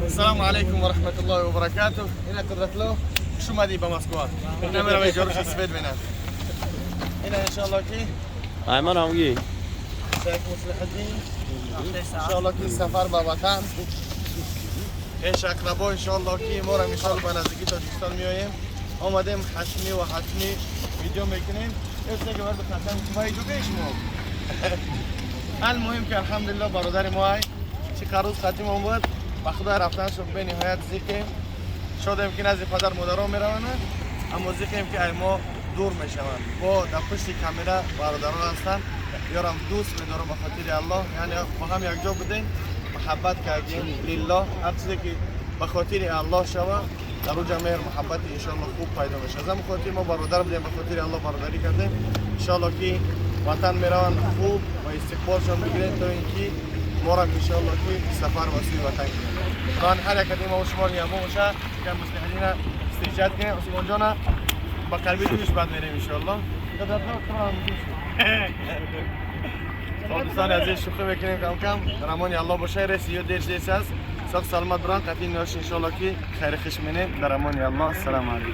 السلام علیکم و رحمت الله و برکاته. اینا قدرت خوش اومدی به مسکو. اینا میرم جاروش سفید بینم. اینا انشالله که ایمن همگی شیخ مصلح الدین، انشالله که سفر به وطن پیش اقربا، انشالله که ما را انشالله به نزدیکی تاجیکستان میاییم. آمدیم، حتمی و حتمی ویدیو میکنیم. اسم که برد قسم ما ایجو پیش ما. المهم که الحمدلله برادر ما ای چی روز ختم بود، به خدا رفتن شد به نهایت زیکیم شدیم که نزد پدر مادران میروند، اما زیکیم که ای ما دور میشوند. با در پشت کامرا برادران هستن، یارم دوست میدارم به خاطر الله. یعنی با هم یک جا بودیم، محبت کردیم لله. هر چیزی که به خاطر الله شوه، در اونجا مهر محبت انشالله خوب پیدا میشه. از همون خاطر ما برادر بودیم، به خاطر الله برادری کردیم. انشالله که وطن میروند، خوب و استقبالشان بگیریم تا اینکه ما را انشالله که سفر به سوی وطن کنیم. خداوند هر یک از ما و شما نگهبان باشه که مصلحین استیجاد کنیم. عثمان جان، با قلبی دوش بعد میریم انشالله. خب دوستان عزیز، شوخی میکنیم کم کم. در امان الله باشه. رسی یا دیر است. ساق سلامت بران قطعی ناش. انشالله که خیر خوش مینیم. در امان الله. السلام علیکم.